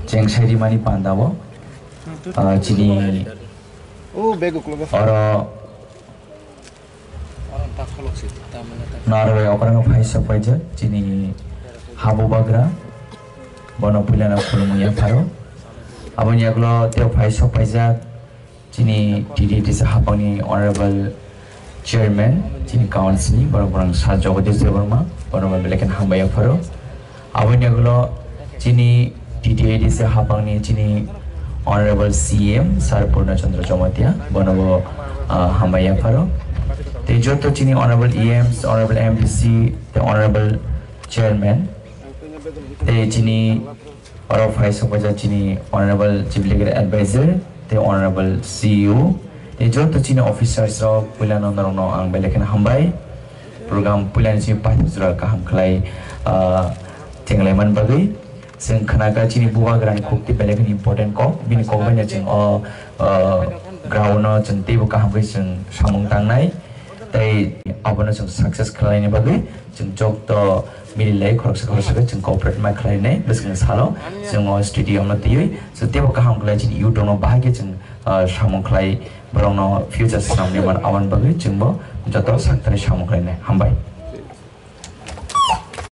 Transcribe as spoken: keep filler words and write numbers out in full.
Cheng sairi mani panda o, ah, chini O bag uklogo. Oro Narwai okrango phai sok paijak chini habu bagra, bono puilano khulumwi yapharo. Aboni yagulo tei phai sok paijak chini T D A D C hapangni Honorable Chairman, chini Council ni borok borang Sir Jagadish Debbarma, bono belai kheno hambai yapharo. Aboni yagulo chini T D A D C hapangni chini Honorable C M Sir Purna Chandra Jamatia, bono bo, ah, hambai yapharo. Tei joto chini Honorable E Ms, Honorable M D C, tei Honorable Chairman, tei chini oro phai sok paijak chini Honorable Chief Legal Advisor, tei Honorable C E O, tei joto chini officers rok, puilano norokno ang belai kheno hambai. Program puilani simi paithak jora kaham khlai, ah, chenglaimani bagwi. Chwng khna kha chini bubagrani kok tei belai kheno important kok. Bini kok bai no chwng o, ah, ground no chwng teibo kaham khe chwng samung tangnai. Tei abono chwng success khlaini bagwi chwng joto mililai khoroksa khoroksa khe chwng cooperate ma khlainai. Bwswkni salo chwng o stadium no twiwi chwng teibo kaham khlai chini youth rokno bahai khe chwng, ah, samung khlai. Borokno future swnamni man aboni bagwi chwngbo joto sakthani samung khlainai. Hambai.